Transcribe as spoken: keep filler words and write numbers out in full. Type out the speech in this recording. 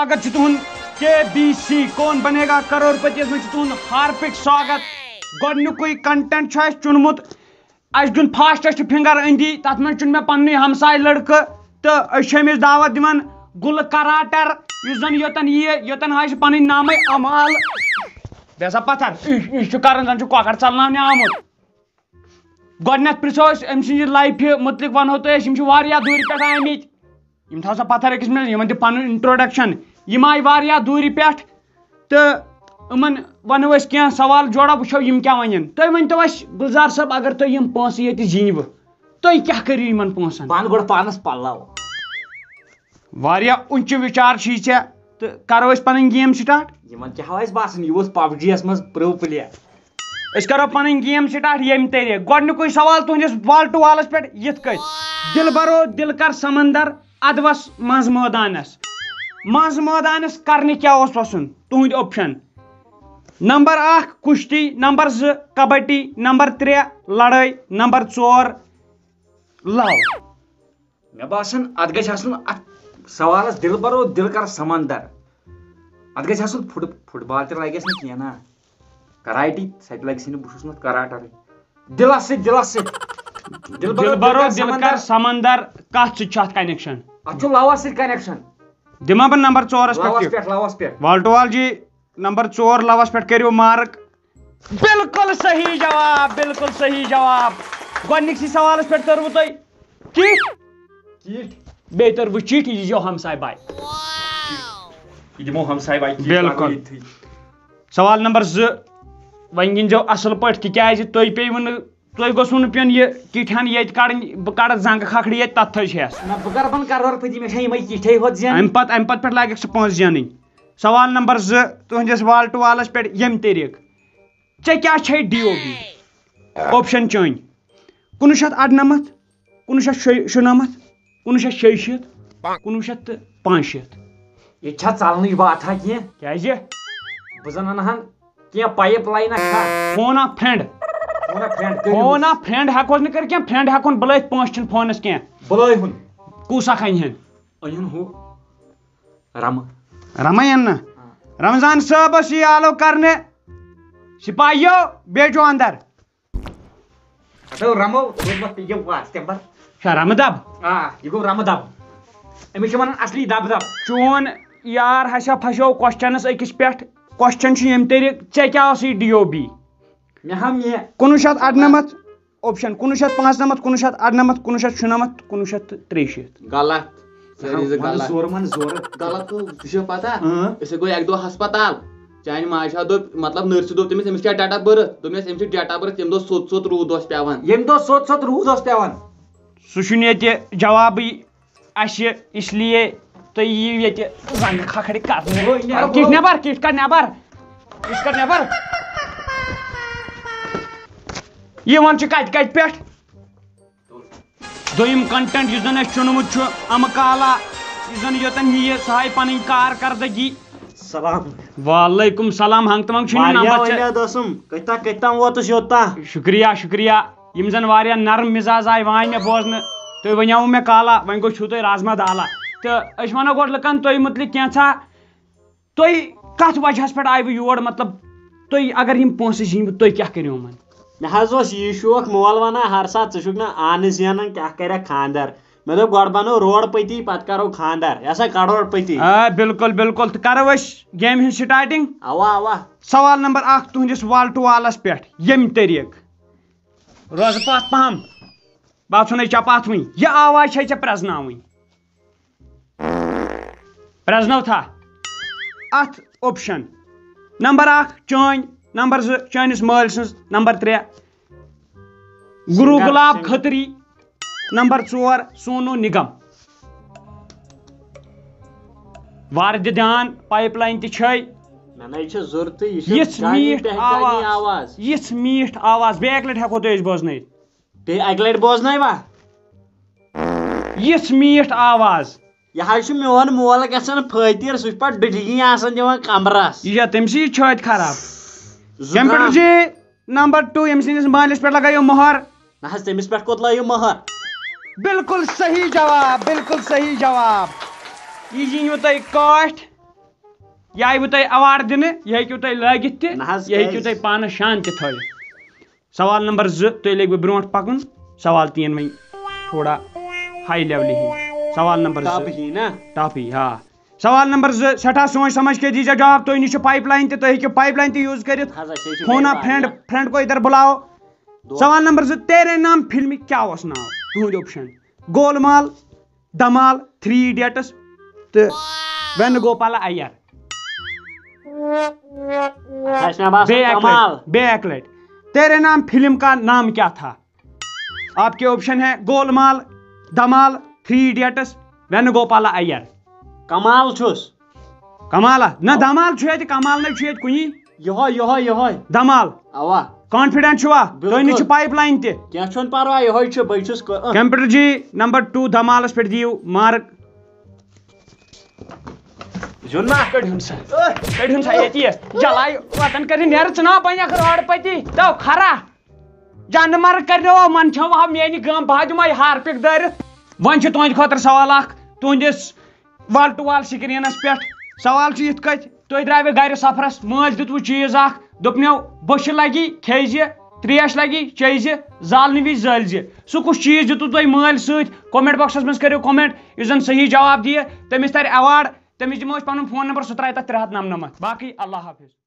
سواگت چھُ تُہُنٛد کے بی سی کون بنے گا کروڑ پتی یَس منٛز چھُ تُہُنٛد ہارپِک سواگت۔ گۄڈٕنیُکُے content چھُ اَسہِ چُنمُت، اَسہِ دیُن fastest finger أنٛدی، تَتھ منٛز چُن مےٚ پنٛنُے ہمساے لٔڑکہٕ تہٕ أسۍ چھِ أمِس دعوت دِوان گُلہٕ کراٹر، یُس زَن یوٚتَن یِیہِ، یوٚتَن ہاوِ سُہ پنٕنۍ نامَے اعمال۔ بیٚیہِ ہسا پتھر، یہِ چھُ کران زَن چھُ کۄکر ژَلناونہِ آمُت۔ گۄڈٕنیتھ پرژھو أسۍ أمۍ سٕنٛزِ life مُتعلِق، وَنہو تۄہہِ أسۍ، یِم چھِ واریاہ دوٗرِ پٮ۪ٹھ آمٕتۍ۔ یِم تھاو سا پتھر أکِس منٛز، یِمن دِ پنُن introduction۔ یِم آیہِ واریاہ دوٗرِ پٮ۪ٹھ تہٕ یِمن وَنو أسۍ کینٛہہ سوال جوڑا، وٕچھو یِم کیٛاہ وَنن۔ تُہۍ ؤنۍ تو اَسہِ، گُلزار صٲب، اگر تُہۍ یِم پونٛسہٕ ییٚتہِ زیٖنوٕ، تُہۍ کیٛاہ کٔرِو یِمن پونٛسن؟ بہٕ اَنہٕ گۄڈٕ پانَس پَلو۔ واریاہ اُنچہِ وِچار چھِی ژےٚ، تہٕ کَرو أسۍ پَنٕنۍ game start۔ یِمن کیٛاہ آسہِ باسان، یہِ اوس پبجی یَس منٛز pro player۔ أسۍ کَرو پَنٕنۍ game start ییٚمہِ طریٖقہٕ۔ گۄڈٕنیُکُے سوال تُہٕنٛدِس wall to wallس پٮ۪ٹھ یِتھ کٔنۍ، دِلبرو دِل کر سمندر ادوس منٛز مٲدانس۔ منٛز مٲدانس کرنہِ کیٛاہ اوس وَسُن؟ تُہٕنٛدۍ option۔ نمبر اکھ کُشتی، نمبر زٕ کبڈی، نمبر ترٛےٚ لڑٲے، نمبر ژور love۔ مےٚ باسان، اتھ گژھِ آسُن، اتھ سوالس دِل برو دِل کر سمندر۔ اتھ گژھِ آسُن فٹ-، فٹ بال تہِ لگٮ۪س نہٕ کینٛہہ نا۔ کراٹی، سۄ تہِ لگہِ سٕے نہٕ، بہٕ چھُس نہٕ کراٹرٕے۔ دِلس سۭتۍ، دِلس سۭتۍ۔ دِل برو دِل کر سمندر۔ کتھ سۭتۍ چھُ اتھ connection؟ اتھ چھُ لوس سۭتۍ connection۔ دِما بہٕ نمبر ژورس پٮ۪ٹھ لوس تہِ۔ پٮ۪ٹھ، لوس پٮ۪ٹھ۔ وال ٹو وال جی، نمبر ژور لوس پٮ۪ٹھ کٔرِو mark۔ بالکل صحیح جواب، بالکل صحیح جواب۔ گۄڈٕنِکسٕے سوالس پٮ۪ٹھ توٚروٕ تۄہہِ چِٹھۍ۔ چِٹھۍ؟ بیٚیہِ توٚروٕ چِٹھۍ، یہِ ییٖزیو ہمساے باے۔ یہِ دِمو ہمساے باے، چِٹھۍ بالکل۔ لاگو ییٚتھٕے۔ سوال نمبر زٕ، وۄنۍ گِنٛدزیو اصل پٲٹھۍ، تِکیازِ تُہۍ پیٚیوٕ نہٕ، تۄہہِ گوٚژھوٕ نہٕ پیوٚن یہِ چِٹھۍ ہن ییٚتہِ کڑٕنۍ، بہٕ کڑٕ زنٛگہٕ کھکھڑِ ییٚتہِ تتھے چھِ ہٮ۪س۔ نہ، بہٕ کر بنہٕ کرور پتی، مےٚ چھا یِمے چِٹھے ہوت زینٕنۍ؟ امہِ پتہٕ، امہِ پتہٕ پٮ۪ٹھ لاگکھ ژٕ پونٛسہٕ زینٕنۍ۔ سوال نمبر زٕ، تُہنٛدِس وال ٹُو والس پٮ۪ٹھ ییٚمہِ طریٖقہٕ۔ ژےٚ کیٛاہ چھے ڈی او بی؟ option چٲنۍ، کُنوُہ شیٚتھ اَرنَمَتھ، کُنوُہ شیٚتھ شُنَمَتھ، کُنوُہ شیٚتھ شیٚیہِ شیٖتھ، کُنوُہ شیٚتھ تہٕ پانٛژھ شیٖتھ۔ ییٚتہِ چھا ژلنٕچ باتھا کینٛہہ؟ کیٛازِ؟ بہٕ زن انہٕ ہن کینٛہہ pipeline اکھ۔ فون آ friend۔ فون آ friend کٔرِو۔ فون آ friend ہٮ۪کوس نہٕ کٔرِتھ کینٛہہ، friend ہٮ۪کون بُلٲیِتھ، پونٛسہٕ چھِنہٕ فونس کینٛہہ۔ بُلٲے ہُن۔ کُس اکھ انہِ ہن؟ أنِن ہُہ رمہٕ۔ رمے اَن نا۔ ہاں۔ رمضان صٲب ٲس یہِ آلو کرنہِ۔ سپاہیو، بیٚہہ جو اندر۔ ہتو رمو، دوٚپمَس، یہِ وَس تَمہِ پَتہٕ۔ چھا رمہٕ دب؟ آ، یہِ گوٚو رمہٕ دب۔ أمِس چھِ وَنان اصلی دب دب۔ چون یار ہسا پھسیو questionس أکِس پٮ۪ٹھ۔ question چھُ ییٚمہِ طریٖقہٕ، ژےٚ کیٛاہ اوسُے ڈی او بی؟ مےٚ ہا مےٚ۔ کُنوُہ شیٚتھ اَرنَمَتھ۔ option، کُنوُہ شیٚتھ پانٛژنَمَتھ، کُنوُہ شیٚتھ اَرنَمَتھ، کُنوُہ شیٚتھ شُنَمَتھ، کُنوُہ شیٚتھ تہٕ ترٛیہِ شیٖتھ۔ غلط۔ سٲری زٕ وَنہٕ غلط۔ زورٕ، وَنہٕ زورٕ۔ غلط گوٚو، ژےٚ چھےٚ پتہ؟ اۭں۔ أسۍ گوٚو اَکہِ دۄہ ہسپتال۔ چانہِ ماجہِ ہا دوٚپ، مطلب، nurseہِ دوٚپ تٔمِس، أمِس کیٛاہ date of birth؟ دوٚپمَس، أمِس چھُ date of birth، تَمہِ دۄہ سوٚت سوٚت روٗد اوس پٮ۪وان۔ ییٚمہِ دۄہ سوٚت سوٚت روٗد اوس پٮ۪وان۔ سُہ چھُنہٕ ییٚتہِ جوابٕے اَسہِ، اس لیے تُہۍ یِیِو ییٚتہِ زنٛگہٕ کھکھرِ کرنہِ۔ اوے، نٮ۪بر کڑ کِٹھ گوٚو۔ نٮ۪بر، کِٹھ کڑ نٮ۪بر، کِٹھ کڑ نٮ۪بر۔ یِوان چھِ کتہِ کتہِ پٮ۪ٹھ؟ دوٚیِم content یُس زن اَسہِ چُنمُت چھُ، امہٕ کالا، یُس زن یوٚتن یِیہِ، سُہ ہاوِ پنٕنۍ کارکردگی۔ سلام۔ وعلیکم سلام، ہنگ تہٕ منگ چھُے نہٕ واریاہ نمبر ژےٚ۔ اُمید ٲسٕم، کٔتۍ تام، کٔتۍ تام ووتُس یوٚت تام۔ شُکریہ، شُکریہ۔ یِم زن واریاہ نرم مزاز آیہِ وانہِ مےٚ بوزنہٕ۔ تُہۍ ؤنیاوُ مےٚ کالا، وۄنۍ گوٚو چھُو تۄہہِ رازما دالا۔ تہٕ أسۍ ونو گۄڈٕ لُکن تُہۍ مُتعلق کینٛژھا۔ تُہۍ کتھ وجہس پٮ۪ٹھ آیوٕ یور؟ مطلب، تُہۍ اگر یِم پونٛسہٕ زیٖنِو، تُہۍ کیٛاہ کٔرِو یِمن؟ مےٚ حظ اوس یی شوق، مول ونان ہر ساتہٕ، "ژٕ چھُکھ نہٕ آنہٕ زینان، کیٛاہ کرکھ خانٛدر؟" مےٚ دوٚپ، "گۄڈٕ بنو روڈ پتی، پتہٕ کرو خانٛدر، یہِ ہسا کروڑ پتی۔" آ، بالکل، بالکل۔ تہٕ کرو أسۍ game ہٕنٛز starting۔ اوا، اوا۔ سوال نمبر اکھ تُہنٛدِس وال ٹُو والس پٮ۪ٹھ، ییٚمہِ طریٖقہٕ۔ روزٕ پتھ پہم، بہٕ ژھُنے ژےٚ پتھ وٕنۍ۔ یہِ آواز چھے ژےٚ پرزناوٕنۍ۔ پرزنٲو تھا۔ اتھ option۔ نمبر اکھ چٲنۍ، نمبر زٕ چٲنِس مٲلۍ سٕنٛز، نمبر ترٛےٚ گُروٗ singer، گُلاب singer۔ کھتری، نمبر ژور سونو نگم۔ وارٕ دِ دھیان، pipeline تہِ چھے۔ مےٚ نَے چھِ ضوٚرتھٕے، یہِ چھِ یِژھ جانی میٖٹھ پہچانی آواز، آواز۔ یِژھ میٖٹھ آواز، بیٚیہِ اَکہِ لٹہِ ہٮ۪کو تُہۍ أسۍ بوزنٲیِتھ۔ بیٚیہِ اَکہِ لٹہِ بوزنٲیوا؟ یِژھ میٖٹھ آواز۔ یہِ حظ چھُ میون مول گژھان فٲطیر، سُہ چھُ پتہٕ ڈُلگی آسان دِوان کمرس۔ یہِ چھا تٔمۍ سٕے چھٲتۍ خراب؟ زُکام۔ کمپیوٹر جی، نمبر ٹو، ییٚمہِ سٕنٛدِس مٲلِس پٮ۪ٹھ لگٲیِو مۄہر۔ نہ حظ، تٔمِس پٮ۪ٹھ کوٚت لٲیِو مۄہر؟ بالکل صحیح جواب، بالکل صحیح جواب۔ یہِ زیٖنِو تُہۍ کٲٹھۍ۔ یہِ آیوٕ تۄہہِ ایوارڈ دِنہٕ، یہِ ہیٚکِو تُہۍ لٲگِتھ تہِ، نہ حظ، یہِ ہیٚکِو کیٛازِ؟ تُہۍ پانس شان تہِ تھٲوِتھ۔ سوال نمبر زٕ، تُہۍ لٔگِو برونٛٹھ پکُن۔ سوال تین وۄنۍ تھوڑا ہاے لیولہِ ہِنٛدۍ۔ سوال نمبر زٕ۔ ٹاپٕے ہی نا؟ ٹاپٕے، ہا۔ سوال نمبر زٕ، سٮ۪ٹھاہ سونچ سمجھ کے دیٖزیو جواب۔ تُہۍ نِش چھِ پایپ لاین تہِ، تُہۍ ہیٚکِو پایپ لاین تہِ یوٗز کٔرِتھ۔ ہسا چھِ، یہِ چھِ فون گرِ آ فرینڈ، واریاہ۔ فرینڈ کو ادھر بلاؤ۔ دو۔ سوال نمبر زٕ، تیرے نام فلمہِ کیٛاہ اوس ناو؟ تُہُنٛد آپشن، گول مال، دمال، تھری ایڈیٹس تہٕ وینو گوپالا ایئر۔ اچھا، مےٚ باسان بیٚیہِ اَکہِ کمال۔ لٹہِ، بیٚیہِ اَکہِ لٹہِ۔ تیرے نام فلم کا نام کیا تھا؟ آپ کے آپشن ہے گول مال، دمال، تھری ایڈیٹس، وینو گوپالا ایئر۔ کمال چھُس۔ کمالا؟ نہ، دمال چھُ ییٚتہِ، کمال نَے چھُ ییٚتہِ کُنی۔ یِہوے، یِہوے، یِہوے۔ دمال۔ اوا۔ کانفیڈنٹ چھُوا؟ بِلکُل۔ تُہۍ نِش چھِ پایپ لاین تہِ۔ کینٛہہ چھُنہٕ پرواے، یِہوے چھُ، بہٕ چھُس کہٕ-، اہ۔ کمپیوٹر جی، نمبر ٹوٗ دمالس پٮ۪ٹھ دِیِو مارک۔ زیُن نا۔ کٔڑۍہُن سا۔ کٔڑۍہُن سا ییٚتی یہِ۔ جلاے وطن کٔرِتھ نیرٕ ژٕ نا بنیکھ روڈ پتی۔ تو خرا۔ جانہٕ مرٕ کٔرنو من چھو وہا میٛانہِ گام بہٕ ہا دِمے ہارپِک دٲرِتھ۔ وۄنۍ چھُ تُہنٛدِ خٲطرٕ سوال اکھ۔ تُہنٛدِس وال ٹُو وال سکرینس پٮ۪ٹھ۔ سوال چھُ یِتھ کٔنۍ، تُہۍ درٛاوٕ گرِ سفرس، مٲلۍ دیُتوٕ چیٖز اکھ، دوٚپنو، بوٚچھِ لگی، کھیٚیہِ زِ، ترٛیش لگی، چیٚیہِ زِ، زالنہٕ وِزِ زٲلۍ زِ۔ سُہ کُس چیٖز دیُتوٕ تۄہہِ مٲلۍ سۭتۍ؟ کمنٹ باکسس منٛز کٔرِو کمنٹ، یُس زن صحیح جواب دِیہِ، تٔمِس ترِ ایوارڈ، تٔمِس دِمو أسۍ پنُن فون نمبر، سُہ ترٛایہِ تتھ ترٛےٚ ہتھ نمنمتھ۔ باقٕے اللہ حافظ۔